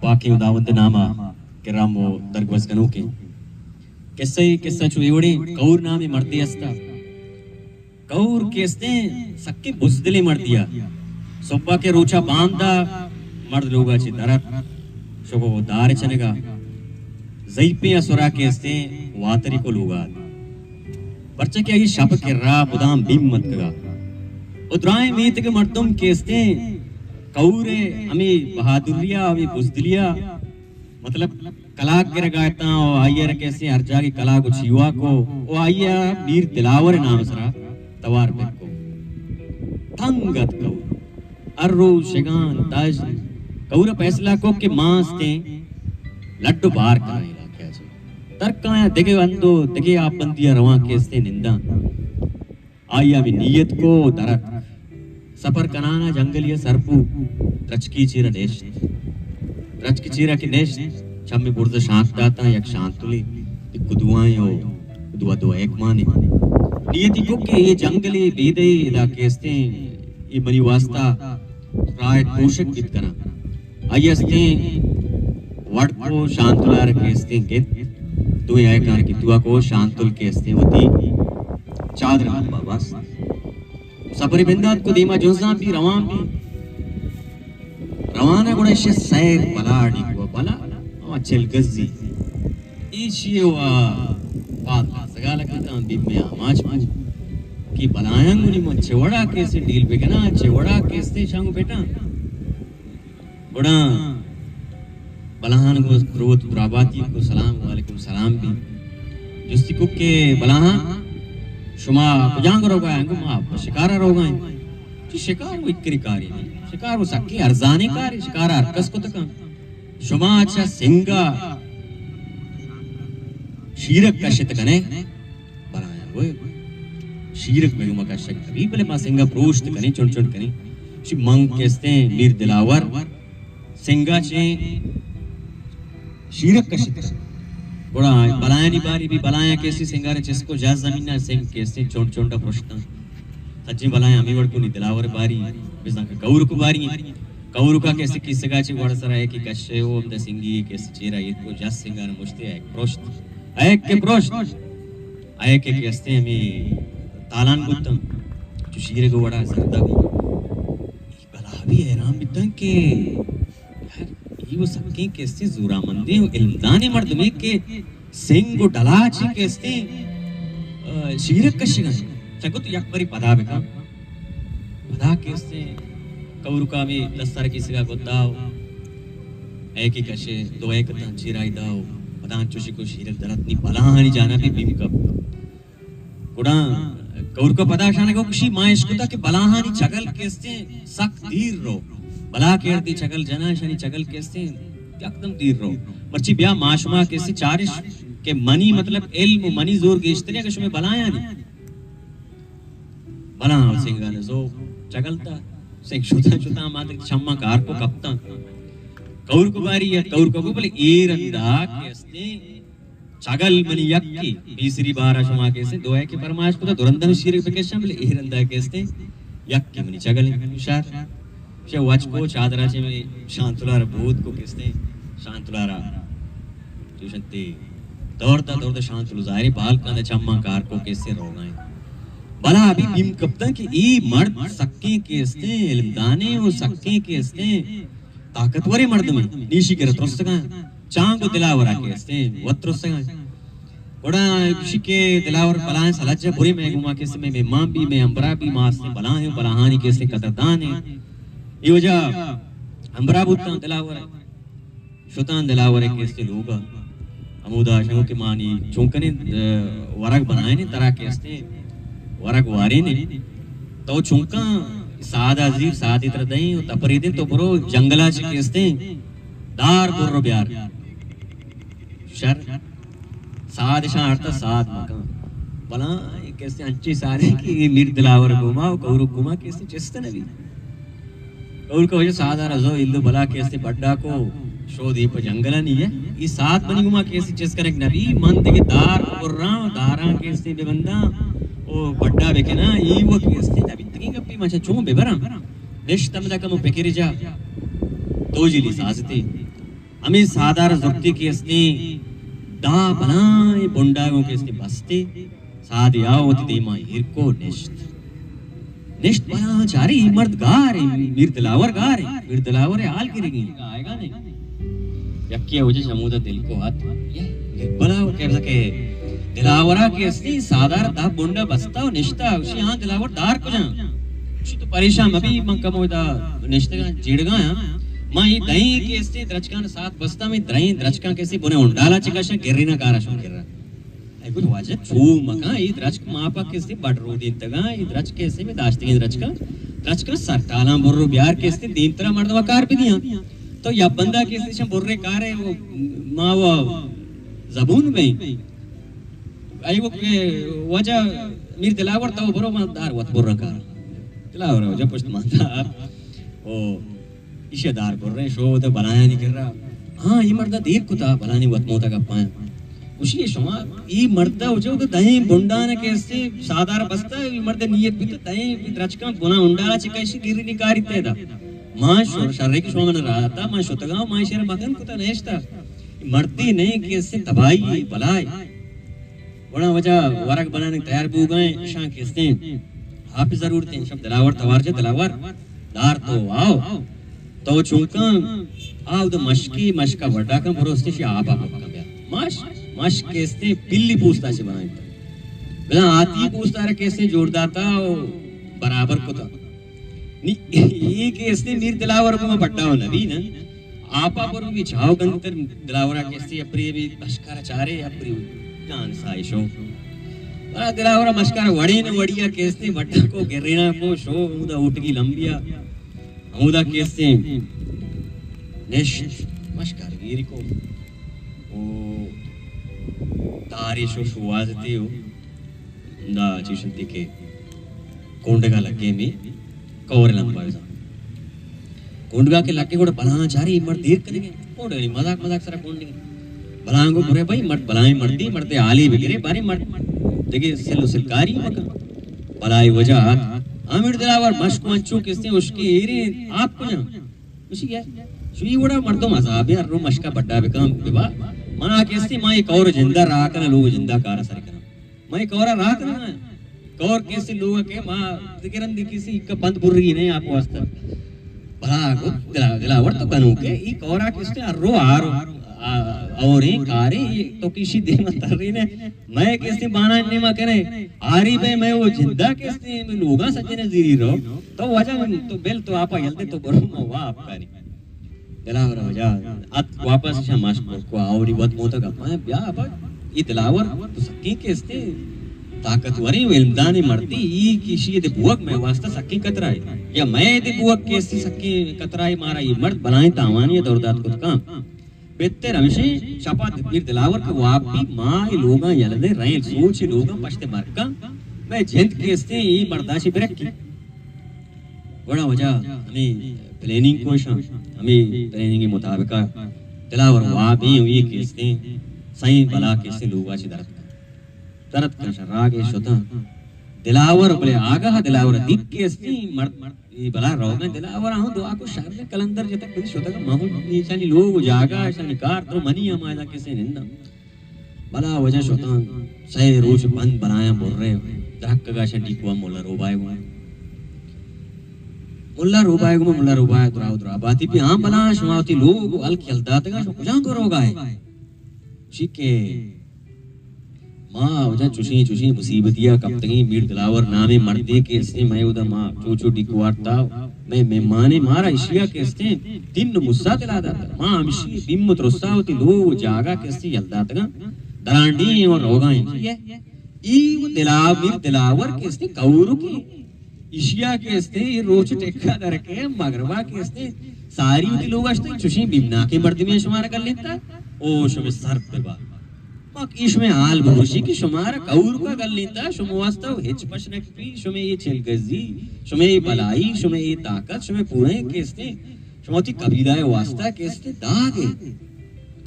پاکیں ہداوند ءِ نام ءَ گرام ءُ درگوز کنوکیں۔ قصہ ءِ قصہ چو اے وڑیں، کہور نامیں مردے ہستا۔ کہور کہ استیں سکیں بزدلیں مردے ءَ۔ صبح کہ روچا بامدا مرد لوگا چہ در ات، شگو دار چنگا، زیپیں اسرا کہ استیں واتری کو لوگا ات۔ پرچا کہ آئی شپ کرا مدام بیم اتکگا۔ و درائیں میتگ مردم کہ استیں کہور ءِ ہمے بہادری ءَ، ہمے بزدلی ءَ، مطلب، کلاگ گرگا اتاں و آئی ءَ را کہ استیں ہر جاگہ کلاگ و چیوا کو و آئی ءَ میر دلاور ءِ نام ءِ سرا توار پر کو۔ تنگ ات کہور۔ ہر روز شگان تاج کہور ءَ فیصلہ کو کہ ما استیں لڈ و بار کناں علاقہ ءَ چہ۔ ترکایاں دگہ ہند و دگہ آپ بندی ءَ رواں کہ استیں ننداں۔ آئی ءَ ہمے نیت کو در اتک۔ سفر کنان ءَ جنگلے ءَ سر بو، درچکی چیر ءَ نشت۔ درچکی چیر ءَ کہ نشت، چمے برز ءَ شانک داتاں، یک شانتلے، یک کدوائیں و دو دو ایک مانے۔ نیتی کو کہ اے جنگلے بیدے ادا کہ استیں، اے منی واسطہ راہ ءِ توشک بیت کناں۔ آئی استیں وڑ کو شانتل ءَ را کہ استیں گت، دوئیں ایکان کہ دعا کو شانتل کہ استیں وتی چادر ءَ بس۔ سپری بندات کو دیما جنزان بی روان بی۔ روان ءَ گڑا ایشی سیر بلاڑی کو بلا، ہما چلگزی۔ ایشی ءَ وا پاد لرزگا لگتاں، بیم ءَ آماچ بو کہ بلایاں گونی من چہ وڑا کیسے ڈیل بکناں، چہ وڑا کیسے شانگو بیٹاں۔ گڑا بلاہان گو دروت دراباتی کو سلام، وعلیکم سلام بی۔ جستی کو کہ بلاہان، شما کجانگ روگا؟ انگو ما شکارا روگا ایں۔ چی شکار و اکری کاری نہیں۔ شکار و سکی ارزانی کاری، شکار ہر کس کو تکاں۔ شما اچھا سنگا شیرک کشت کنے؟ بلایاں گوئے، شیرک بگو ما کشگ نبی، بلے ما سنگا پروشت کنیں، چنڈ چنڈ کنیں۔ شی من کیستیں میر دلاور سنگا چے شیرک کشت۔ گڑا بلایانی باری بی، بلایاں کیسی سنگا رے چسکو جا زمینا سنگ کیستیں چنڈ چنڈا پرشتاں۔ سجیں بلایاں ہمیں وڑ کو نی دلاور باری، بزاں کہ کورک باری۔ کورکا کیسے کیسگا چے وڑ سرا ہے کہ کشے او ہمدا سنگی کیسے چیرا ایت کو جا سنگا مشتے ہے پرشت۔ ایک کہ پروشت، ایک کہ استیں ہمے تالان بوتاں، چو شیرگ وڑا زردگ۔ بلا بھی حیران بیتاں کہ یار، ای وہ سکیں کہ استیں زورامندیں و علمدانیں مردمے کہ سنگ و ڈلا چی کہ استیں، آ، شیرگ کشگاں۔ چگو تو یک بری پدا بکن۔ پدا کہ استیں کورکا ہمے دستار کیسگا گدا و ایکے کشے، دو ایک تاں چیرائی دا و پدا انچوشی کو شیرگ درت نی بلاہانی جانا بھی بیم کپ۔ گڑا کورکا پدا شانگا گوشی ما اشکتا کہ بلاہانی چگل کہ استیں سک دیر رو۔ بلا کہ اردی چگل جنا، اشانی چگل کہ استیں یکدم دیر رو۔ مرچی بیا ما شما کہ استیں چارش کہ منی مطلب علم و منی زور گیشتریں کہ شما بلایانی۔ بلاہاں سنگا نزو چگل تا، سنگ شتا شتا ما تک چماں کار کو کپتاں۔ کورک باری یا کورک کو بلے ایر اندا کہ استیں چگل منی یکی، پیسری بارا شما کہ استیں دو ایکے پرمائش کتا، دو رندا شیرگ بکشاں، بلے ایر اندا کہ استیں یکی منی چگل شر۔ چہ وچ کو چادرا چہ میں شانتلارا بود کو کہ استیں شانتلارا چوشنتے دور دا دور دا شانتلو ظاہری بال کندا چماں کار کو کہ استیں روگائیں۔ بلا ابھی بیم کپتاں کہ ای مرد سکیں کہ استیں علمدانیں و سکیں کہ استیں طاقتوریں مردمے، نیشی کرا ترستگاں، چانگ و دلاورا کہ استیں وت ترستگاں۔ گڑا گوشی کہ دلاور بلاہیں سلجہ برے مئے گوما کہ استیں مئے مہمان بی، مئے ہمبراہ بی، ما استیں بلاہیں بلاہانی کہ استیں قدردانیں۔ اے وجہ ہمبراہ بوتاں دلاور۔ شتاں دلاورے کہ استیں لوگا۔ ہمودا شنگو کہ مانی چون کنیں، ورگ بنائینیں ترا کہ استیں ورگ وارینیں۔ تو چونکاں سادا زیر سادی تر دئیں و تپریدیں تو برو جنگلا چہ کہ استیں دار بر و بیار۔ شر ساد اشاں آرتا ساد مکن۔ بلاں اے کہ استیں انچیں سادے کہ اے میر دلاور گوما و کورک گوما کہ استیں چست نبی۔ اور کہ وجہ سادارا زو الو بلا کہ استیں بڈا کو شو دی پہ جنگلانی ہے۔ ای سات منی گما کہ استیں چست کنک نبی، من دگہ دار پراں، داراں کہ استیں ببنداں او بڈا بکناں، ای وہ کہ استیں نبی تگیں گپی من چا چون ببراں۔ نشت ہمدا کمو پکر جا تو جلی سازتی۔ ہمے سادار زرتی کہ استیں، داں بلائیں بنڈاگوں کہ استیں بستے، سادے آ وتی دیما ایر کو نشت۔ نشت بلاں چاری، اے مرد گار ایں، میر دلاور گار ایں، میر دلاور ءِ حال گرگی ایں، آئیگا نہیں۔ یکے وجہ چمودا دل کو ہت، یہ بلا کہ دلاورا کہ استیں سادار داں بنڈا بستا و نشتا، اشی ہاں دلاور دار کجاں؟ اشی تو پریشان مبی، من کمو ادا نشتگاں جیڑگاں، ما اے دہیں کہ استیں درچکان ساتھ بستا، میں درہیں درچکاں کہ استیں بنے انڈالا چکشاں گرینا کارا شون کرا۔ اے گوش واجہ چو مکاں، اے درچک ما پا کہ استیں بڈ رودینتگاں، اے درچک کہ استیں میں داشتگیں درچکاں، درچکاں سر ٹالاں برو بیار کہ استیں دیمترا مردما کار بدیاں۔ تو یا بندہ کہ استیں شم برے کارے، وہ ما وہ زبون میں۔ اے وہ کہ واجہ میر دلاور تو برو ما دار وت برا کار۔ دلاور واجہ پشت مانتا۔ او ایشی دار برے شو تے بلایانی کرا۔ ہاں، اے مردا دیر کتا، بلانی وت موتا گپاں۔ گوشی شما اے مردا وجہ تو دہیں بنڈان کہ استیں سادار بستا، اے مردا نیت بیت دہیں درچکاں بنا انڈالا چکشی گرینی کاری تیدا۔ ما شر، شرے کہ شما من راتا، ما شتگاں، ما شر مکن کتا نشتا۔ مردی نہیں کہ استیں تباہی بلائے۔ گڑا واجہ ورگ بنانے تیار بوگائیں، اشاں کہ استیں آپ ضرورت ایں۔ شب دلاور توار جا، دلاور دار تو آؤ۔ تو چونکاں آؤ دو مشکی، مشکا وڈا کن، برو استیں شی آپ آپ کن بیا۔ مش، مشک کہ استیں پلی پوستا چے بنائیں۔ بلا آتی پوستا را کہ استیں جوڑ داتا و برابر کتا۔ نی، اے کہ استیں میر دلاور کو ما پٹا ہو نبی نا۔ آپا پر بھی چھاو گنتر دلاورا کہ استیں اپری بھی بشکارا چارے اپری جان سائشو۔ بلا دلاورا مشکارا وڑے نہ وڑیا کہ استیں بٹا کو گرینا کو شو ہمودا اوٹگی لمبیا۔ ہمودا کہ استیں نشت مشکار گیری کو۔ او تاری شو شوازتے ہو۔ دا چیشنتی کہ کونڈگا لگے میں کور لمبا زا۔ کونڈگا کہ لگے گوڑا بلاں چاری مرد دیر کنگے۔ کونڈگا نہیں مذاق مذاق سرا کونڈگے۔ بلاں گو برے بھائی مرد بلائیں مردی، مرد آلی بگرے، بارے مرد دیگے سل و سلکاری مکن۔ بلائی وجہ آت۔ آمیر دلاور مشک و انچو کسے اشکے ایرے آپ کجا۔ گوشی یار، شوی وڑا مردم عذابے، ہر رو مشکا بڈا بکن ببا۔ منا کسے ما یک اور جندہ راہ کنا، لوگ جندہ کارا سر کنا۔ ما یک اور راہ کنا۔ کور کسے لوگ کہ ما دگرندی کسے ایک بند بری نہیں آپ واسطہ۔ بلا گو دلا، دلاور تو کنو کہ ای کورا کسے ہر رو آرو، آ، اوریں کارے تو کسی دیما ترے نے۔ مئے کسے بانان نیما کنے، آری بے مئے وہ جندا کسے میں لوگا سجنے زیری رو۔ تو وجہ تو بل تو آپا یلدے تو برو ما وا آپ کاری۔ دلاور وجہ ات واپس شا ماش کو آوری وت موتا گپا بیا آپا۔ ای دلاور تو سکی کسے طاقتوریں و علمدانیں مردی، ای کشی دے بوگ مئے واسطہ سکی کترائے۔ یا مئے دے بوگ کسے سکی کترائے مارا ای مرد بلائیں تاوانی دور دات کت کام۔ بہتر ہمیشیں شپا میر دلاور کہ واب بی ما اے لوگاں یلہ دیں رئیں سوچ اے لوگاں پشت مرکاں مئے جند کہ استیں اے مرداشی برکی۔ گڑا وجہ ہمیں پلاننگ کوشاں، ہمیں پلاننگ مطابقہ دلاور واب ایں ہوئی کہ استیں سائیں بلا کہ استیں لوگا چی درد کن۔ درد کن شراگ اے شتاں۔ دلاور بلے آگاہ دلاور دیک کہ استیں مرد اے بلا روگاں دلاور آں دعا کو شر کلندر جتک بدی شتگ ما ہوں ایشانی لوگ و جاگہ ایشانی کار درو منی ہم آیدا کسے ننداں۔ بلا وجہ شتاں سئے روچ بند بلایاں برے درکگا شا ڈیکوا ملا روبائے گوں۔ ملا روبائے گوں، ملا روبائے درا درا باتی بھی ہاں بلا شما وتی لوگ و الک یل داتگا شما کجام کو روگائے؟ چی کہ ما اودا چوشیں چوشیں مصیبتیا کپتگیں، میر دلاور نامیں مردے کہ استیں مئے اودا ما چو چو ڈیکوارتا، مئے مہمانے مارا اشیا کہ استیں دن و مسا دلا داتا۔ ما ہمشی بیم و ترسا وتی لوگ و جاگہ کہ استیں یل داتگاں، درانڈی ایں و روگا ایں۔ ای و دلا، میر دلاور کہ استیں کورکے۔ ایشیا کہ استیں، اے روچ ٹکا درکے، مغربا کہ استیں، ساری وتی لوگ اشتیں، چوشیں بیمناکیں مردمے شمارا گلینتا، او شمے سر ببا۔ ما کہ شمے حال بگوشی کہ شمارا کور کا گلینتا، شما واسطہ ہچ پش نہ کپی، شمے اے چلگزی، شمے اے بلائی، شمے اے طاقت، شمے پوریں کہ استیں، شما وتی قبیلہ ء واسطہ کہ استیں داگ اے۔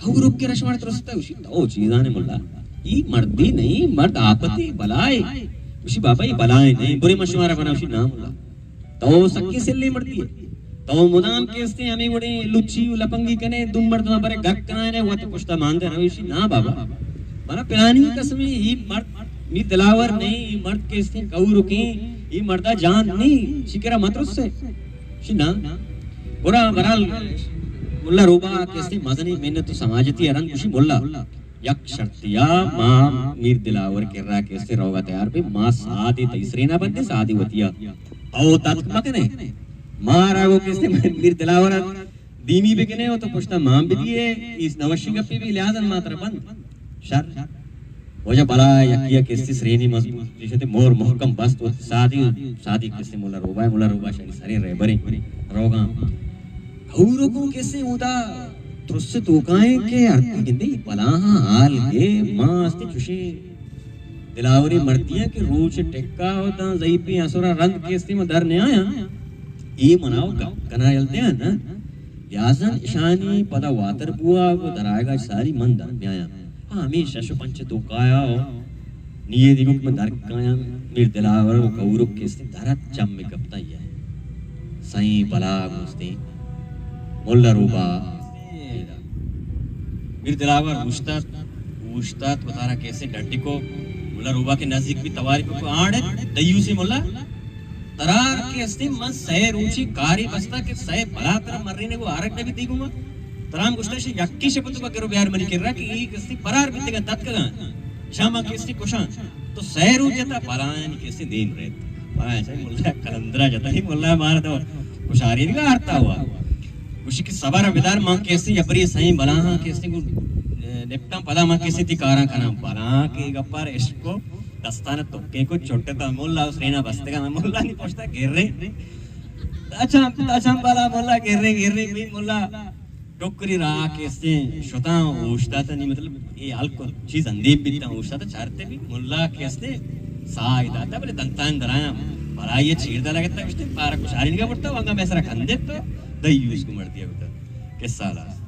کورک کہ رشمار ترستا گوشی، تو چیزانے ملا۔ ای مردی نہیں، مرد آپتے، بلائے۔ گوشی، بابا، ای بلائے نہیں، برے ما شمارا بنا۔ گوشی، نا ملا۔ تو سکی سلی مردی ہے۔ تو مدام کہ استیں ہمے وڑیں لچی و لپنگی کنے، دو مردماں برے گرک کنائینے، وت پشتا مانگا رویشی۔ نا بابا، منا پلانی قسمے، ای مرد میر دلاور نہیں، ای مرد کہ استیں کورکیں، ای مردا جان نہیں، شی کرا مترسے۔ شی نا۔ گڑا برحال ملا روباہ کہ استیں مزنیں محنت و سماجتی رند گوشی، ملا، یک شرطیا ما میر دلاور کرا کہ استیں روگا تیار بے، ما سادے تئی سرینا بندیں، سادے وتیا۔ او تتک مکنے۔ مارا گو کہ استیں میر دلاور دیمی بکنے و تو پشتا مان بدیے، ایس نوشی گپی بھی، لہذا ما ترا بند۔ شر۔ واجہ بلا یکی یک استی سرینی مضبوط ریشتے مور محکم بست و سادی، سادی کسی ملا روبا، ملا روبا شانی سرین رہبریں روگاں۔ کورکو کسی اودا ترس توکائیں کہ ارتی گندے بلاہاں حال گے ما استی چوشیں دلاوریں مردیاں کہ روچ ٹکا و داں ضعیفیں اسرا رند کہ استی ما در نیایاں۔ اے منا و گپ کنا یل دیاں نا۔ لہذا اشانی پدا واتر بوا و درائگا ساری من در نیایاں۔ ہاں، ہمے شش و پنچ توکایا و نی اے دیگو کہ من در کایاں، میر دلاور و کورک کہ استیں درت چم کپتاں یا۔ سائیں بلا گوستیں ملا روبا۔ میر دلاور اوشتات، اوشتات وتارا کہ استیں ڈڈی کو، ملا روبا کے نزدیک بھی تواری کو، آڑے دیوسی ملا۔ ترار کہ استیں من سئے روچی کاری بستا کہ سئے بلا ترا مرینگو آرگ نہ بیتی گوما۔ ترام گوشتا شی یکی شپ تو بگر بیار منی کرا کہ ای کہ استیں پرار بیتگا تتکگا۔ شاما کہ استیں کشان۔ تو سئے روچ جتا بلایانی کہ استیں دیم رہت۔ بلایان چاہی ملا قلندرا جتا ہی ملا مار تو کشاری دیگا آرتا ہوا۔ گوشی کہ صبر بدار، من کہ استیں یبری سئیں بلاہاں کہ استیں گو، نپٹاں پدا من کہ استیں تی کاراں کناں۔ بلاہاں کہ گپار عشق کو دستان تکے کو چوٹتا ملا اس رینا بستگا ملا نی پشتا گرے۔ اچھا، اچھا، بالا ملا گرے، گرے بھی ملا ٹکری راہ کہ استیں شتاں اوشتاتنی، مطلب، اے ہلک چیز اندیم بیتاں اوشتاتا چارتے بھی ملا کہ استیں ساہ داتا، بلے دنتان درایاں، بلائی چیر دا لگتا، گوشتے پارا کشارین کا پڑتا، وانگا میں سرا کندے تو دئی یوز کو مردیا بتا۔ قصہ لاس۔